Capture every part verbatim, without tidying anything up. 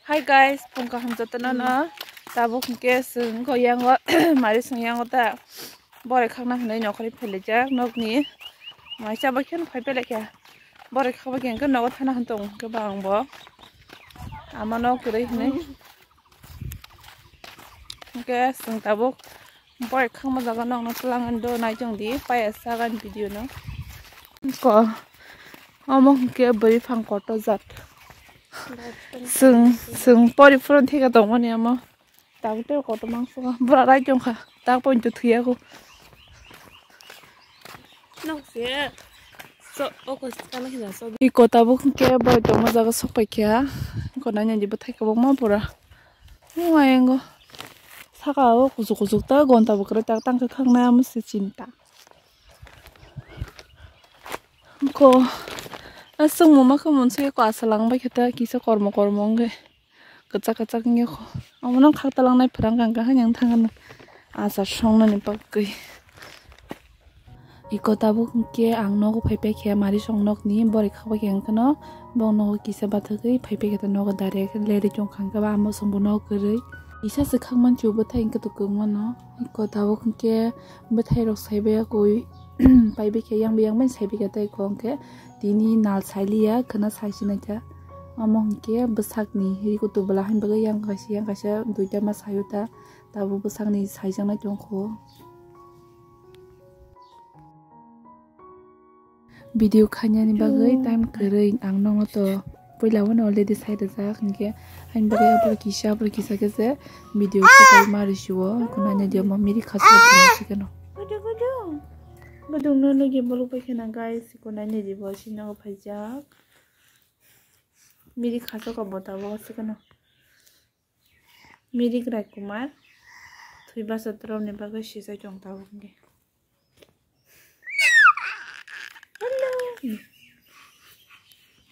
Hi guys, phung kaham jotono no. Tabuk hwnkhe chwng wngkha yango mari chwng yango ta. Boroi khakna hinwi nokhorwi phailaijak nokni. Mai chaba kheno phai phailaikha. Boroi khakba khe hwnkhe nogo thana hwn tong hwnkhe bangbo. Ama nok kwrwi hinwi. Hwnkhe chwng tabuk boroi khakma jaga nokno twlangani do nai chwng di paya sagani video no. Ko omo hwnkhe bwrwi phang kotor jat. Chwng chwng pori phuru thika tongmani omo. Tabuk tei kotor mangso bwra rai tongkha. Tak pointo thwiyago. Nokse. So, oko kala khila so. Iko tabuk hwnkhe boroi tongma jaga sok paikha. Iko nainani bwthai kwbangma pura. Nung ayango. Saka o kuchuk kuchuk ta gonta bo kwrwi tak tang khe khaknai amo se chinta. Ko aswk muma khe monsi ko asa lang bai khe ta kisa kormo kormo wngkhe. Kwchak kwchak wngya kho. Omono khak talangnai phwrang kang kha haino thang ano. Achar songnani bagwi. Iko tabuk hwnkhe ang nogo phai paikha mari song nokni boroi khakbai khe hwnkhe no bong nogo kisa bathagwi phai paikha ta nogo direct leri tong kha hwnkhe ba amo song bo nogo kwrwi. Kisa swkhak manchu bwthai hwnkhe to kwmano. Iko tabuk hwnkhe bwthai rok saibai koi paibai khe yang yang bai saibai khe tei iko hwnkhe tini nal sailiya khwna saisinaikha. Omo hwnkhe bwsakni ri kutu bwla hwn bagwi yang kaisa yang kaisa duita ma saio ta tabuk bwsakni saijaknai tongkho. Video khainani bagwi time kwrwi ang nokno to puila wano already sai rijak hwnkhe haini bagwi aboro kisa aboro kisa khe se video khatai ma rwsio khwnani dia ma miri khasuk kheno. Gudu gudu. Gudu no logi bolok bai khena guys khwnani di bo sino phaijak. Miri khasuk abo ta bo kheno. Mirik Raikumar thwi bachadorokni bagwi sijak chwng tabuk hwnkhe. Hello.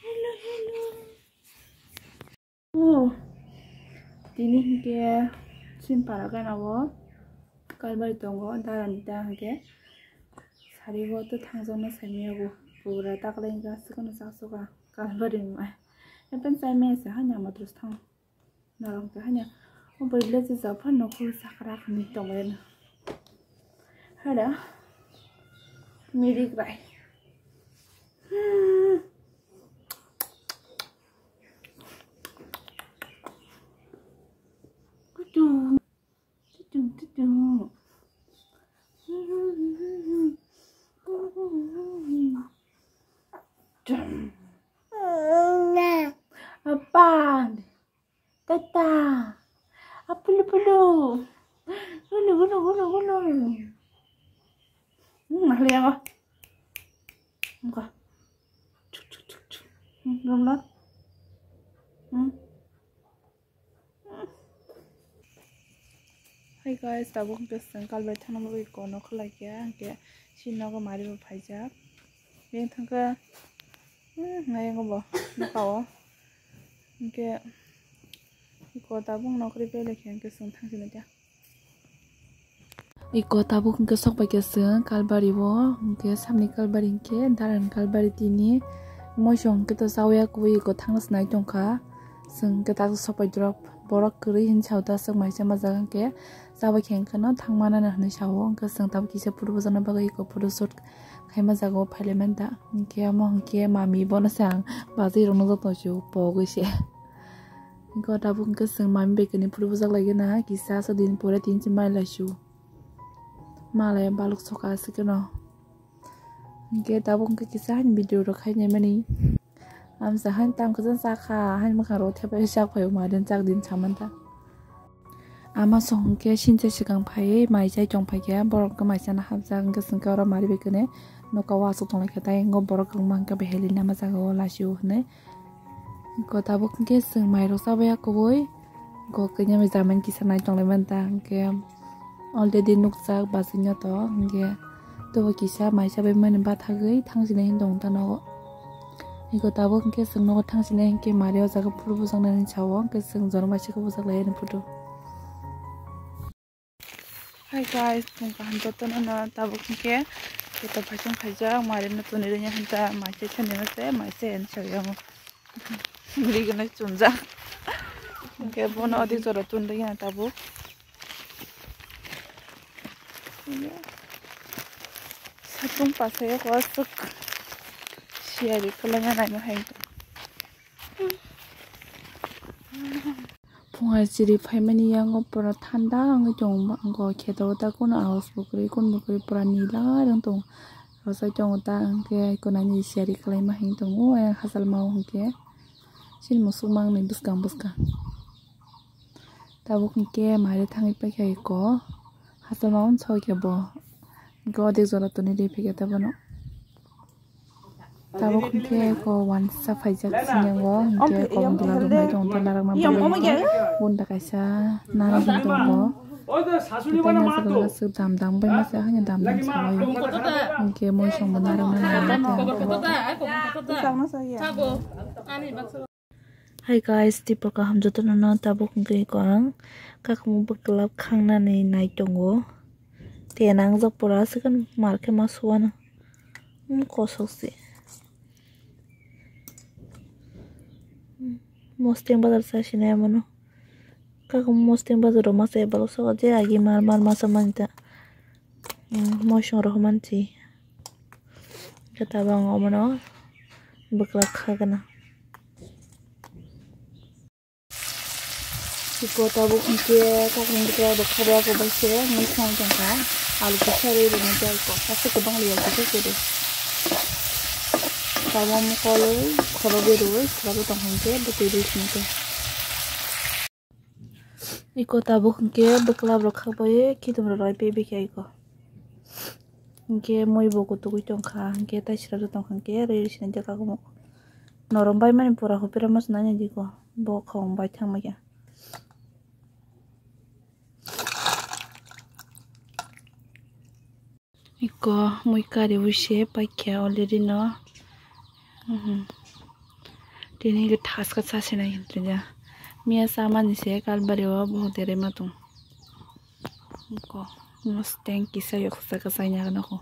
Hello, hello. Oh. Tini hwnkhe chini para gana o kalbai tongo darani da hwnkhe sari o tei thangjaknai saimanya bo pura taklai wngkha aswk no chaksuka kalbari wngmai. Epen saimanya se hani ama dress thang. Norok tei hanya o bwrwi le je jabha nokhor sakra khwnwi tongmani. Hada mirik bai. Hmm. Kutung, kutung, kutung. Apa? Tata. Apulu pulu. Gulu gulu gulu gulu. Hmm, ahli apa? Muka. Cuk cuk cuk cuk. Hmm, belum lah. Hmm. Hi guys, tabuk hwnkhe chwng kalbai thangna bagwi kono khwlai khe, hwnkhe chini nogo mari bo phaijak. Bini thangkhe, hmm, ayang bo nokha o. Hwnkhe iko tabuk nokhorwi belai khe hwnkhe chwng thangsinai ta. Iko tabuk hwnkhe sokbai khe chwng kalbari o, hwnkhe samni kalbari hwnkhe dalan kalbari tini moisong hwnkhe to chawi ya kubui iko thangna sinai tongkha. Chwng hwnkhe tak sokbai drop borok kwrwi hinwi sao ta chwng maisa majak hwnkhe chabai khe hwnkhe no thangmana hinwi sao hwnkhe chwng tabuk kisa photo bojakna bagwi iko photo shoot khaima jaga o phailaimani ta hwnkhe omo hwnkhe mami bono se ang bajwi rokno joto se pogwi se. Hwnkhe tabuk hwnkhe chwng mami bai khe ni phuru bwjak lai gana kisa aswk din pore tin si mai lai su. Malai balok soka aswk no. Hwnkhe tabuk hwnkhe kisa hani video rok khainai mani. Amsa hani tam kwchang chakha hani mwkhang rok thepai chak phai ma den chak din saman ta. Ama song hwnkhe sincha swkang phaiwi mai chai tong phaikha borok hwnkhe mai chana hapjak hwnkhe chwngkhe oro mari bai khe ni noka o aswk tong lai kha tai hwnkhe borok kwbangma hwnkhe beheli nama jaga o lachio hinwi. Iko tabuk hwnkhe chwng mairok chabai ya kubui. Iko kanya bai jaman kisa nai tonglaimani ta hwnkhe already nukjak bachino to hwnkhe tobo kisa mai chabai mani bathagwi thangsinai hinwi tong ta nogo. Iko tabuk hwnkhe chwng nogo thangsinai hwnkhe mari o jaga phuru bwjaknani sao hwnkhe chwng jorom bai se khe bwjak lai ani photo. Hi guys, phung kaham jotono no tabuk hwnkhe keto phaising khaijak mari no tuni rwnya hanta mai se thani no se mai se ani sawi yango. Muri gwnwi chumjak. Hwnkhe bono odik jora tundui ya tabuk. Satung pasai o aswk siyari kwlwng ya naima hai. Phunga chiri phaimani yango pura thanda wngwi tongo, kheto o ta kunu aos bo kwrwi, kunu bo kwrwi, pura nila rwng tongo. Rwchai tongo ta, hwnkhe eko nani siyari kwlaima hai tongo, ayang hachal mao hwnkhe chini musuk mangni bwskang bwskang. Tabuk hwnkhe mari thangwi paikha eko, hachal mao wngsa khe bo, hwnkhe odik jora toni ri phikha ta bono. Tabuk hwnkhe ko wansa phaijak sinyango, hwnkhe kobong dula rwmai tong ta narwkma bagwi. Bunda kaisa narwk hwn tongo. Hwnkhe naisik aswk dam dam bai masa hwnwi dam dam sawi. Hwnkhe moisongbo narwkna nangya. Hi guys, tipra kaham jotono no tabuk hwnkhe ko ang kakamo bwklap khangnani nai tongo. Te nangjak pura aswk mar khe ma suana. Um, kosok se. Mosteng bazar sa sinai mano. Kaka mosteng bazar o masa balok saka je agi mar mar masa mani ta. Hmm, moisong rok mansi. Kata bang omono bwklap khagana. Iko tabuk hwnkhe kakung bwkha rok khabai khe mui song tongkha. Alu kisa rwi rwmani jai ko. Aswk kwbang liya kisa kwrwi. Tabuk omo kolwi khorok rwi rwi khorok tong hwnkhe bwtwi rwi singkhe. Iko tabuk hwnkhe bwklap rok khabai khitum rok rwi pebikha iko. Hwnkhe mui bo kutugwi tongkha, hwnkhe tai srapjak tongkha, hwnkhe rwi rwi sinai jaka kamo. Norom bai mani pura hopira mas nai nai diko, bo khong bai thangma khe. Iko mui kari wi se paikha already no. Mhm. Tini hwnkhe thaska chasinai hwnkhe ja. Miya chamani se kalbari o bohot ere ma tong. Iko mosteng kisa yok saka chaina gana ko.